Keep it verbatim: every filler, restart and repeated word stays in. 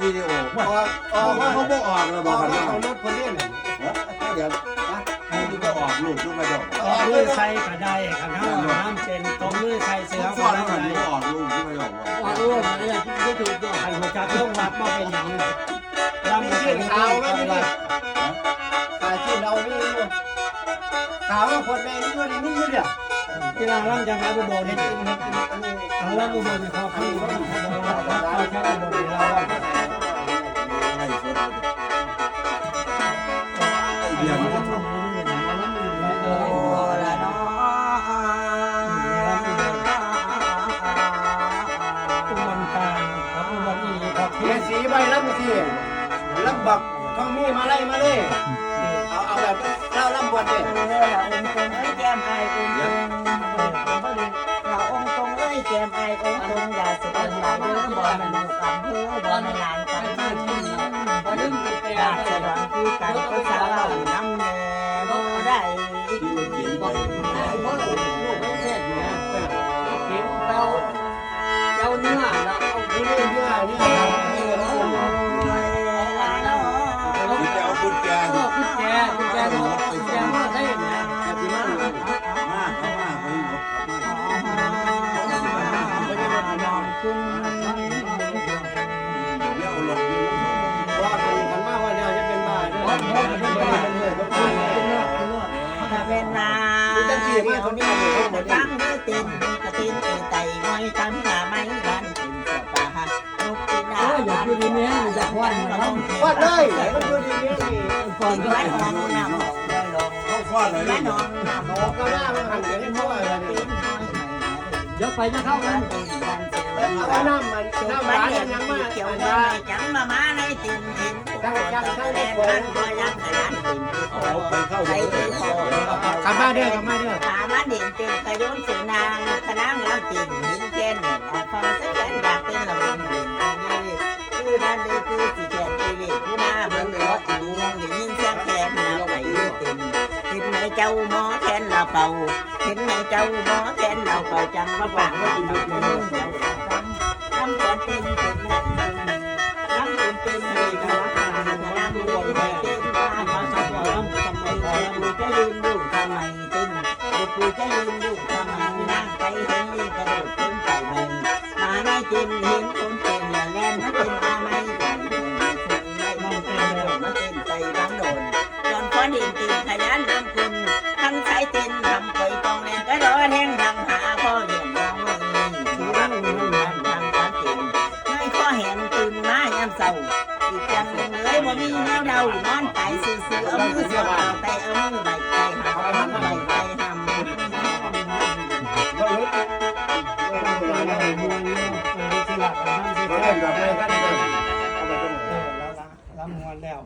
วิดีโอ ออก ออกมา เขาบ่ออกแล้ว ออกมา เขาลดคนเล่น เดี๋ยว นะ เขาจะบ่ออกลูกลูกกระจอก ตบมือใส่ก็ได้ คันเฮาเอาน้ำเส้น ตบมือใส่เสื้อ เขาฟ้อนมันบ่ออกลูกลูกกระจอก ว่าเออ มันก็ยังไม่ถูกต้อง คันหัวจักลงวัดบ่เป็นหยัง ลำ มี ก็ เส้นขาวไหม มี นี่ เส้นขาว ขาดที่เรามีอยู่ ขาวคนแม่นี่อยู่นี่ มีอยู่เดียว กีฬาล่ำจังหวัดอุบลเนี่ย เอาล่ำอุบลเนี่ย ขอคำว่า อุบลกลางครับ อุบลอีครับ เขียนสีใบลำสีลำบัก ต้องมีมาไล่มาเลย เอา เอาแบบเล่าลำบวนเนี่ย เออ ละองค์ทรงเอ้ย แก้มอายองค์ทรง ละองค์ทรงเอ้ย แก้มอายองค์ทรง อย่าสุดหลายเด้อ บ่แม่นลูกอำเภอ บ่แม่นหลานกำนัน บ่ลืมแก้ม อยากสะดวกคือกัน ก็สาวเล่านำแน่บ่ได้ เจ้าเนื้อ เอาเนื้อ เนื้อ เนื้อ เอากุญแจ เออ กุญแจ กุญแจรถ กุญแจรถให้เนี่ย มา มา มา มา ถ้าเป็นว่า ตั้งมือเต้นกระเต้นเตะไต่ งอยตามหน้าไม้บ้านเต้นเสื้อผ้าหันนกตีหน้า โอ้ย อย่าพูดอย่างนี้ อย่าควันนะ ควันเลย มันอยู่ดีๆ นี่ ควันเลย มันหอมน้ำหอมลอยลอง เขาควันเลย มันหอมน้ำหอม ก็ว่ามันหันกันให้เขาอะไรเนี่ย เดี๋ยวไปนะเข้ากัน เอาน้ำมัน น้ำหวานยังมา เขียว อัน น้ำ ว่า จังมา มาในเต้นเต้น ตั้งใจตั้งใจ กลับมาเด้อกลับมาเด้อ ขามาเด่นเต็มกระโยนเสียงนาง ขนางลำเต็มหินแก่น ออกฟังสักแก่นอยากเป็นละมุนเด่นเอาไง คือนั่นเลยคือสิแก่นไปเวทผู้มาเบิ่งขออีกวงได้ยินเสียงแคนนาไปเต็ม เห็นไหมเจ้าหมอแคนลาเป่า เห็นไหมเจ้าหมอแคนลาเป่า จังว่าปากว่าอีกเจ้า ลำก่อนเต้นเต้นลำเต้นเต้นเลยนะ ลำเต้นเต้นลำเต้นเต้น จะยืนอยู่ทำไมเต้น กูจะยืนอยู่ทำไม นั่งไปเห็นลีกระโดดขึ้นไปไหม มาไม่เต้นเห็นคนเต้นแล่นมาเต้นมาไม่ไหว มาเต้นไปบางโดน จนพอเด่นเต้นขยันนำคุณ ทั้งสายเต้นทำปล่อยกองแดงก็รอแห้งทำหาพ่อเลี้ยงน้อง ทำการเต้น ให้พ่อแหงตื่นมายามเช้า อีกอย่างหนึ่งเลยบ่มีแนวเดา นอนตายซื่อๆ เอามือสอดเอาแต่เอามือใบไปหำ ใบไปหำ ลำมวนแล้ว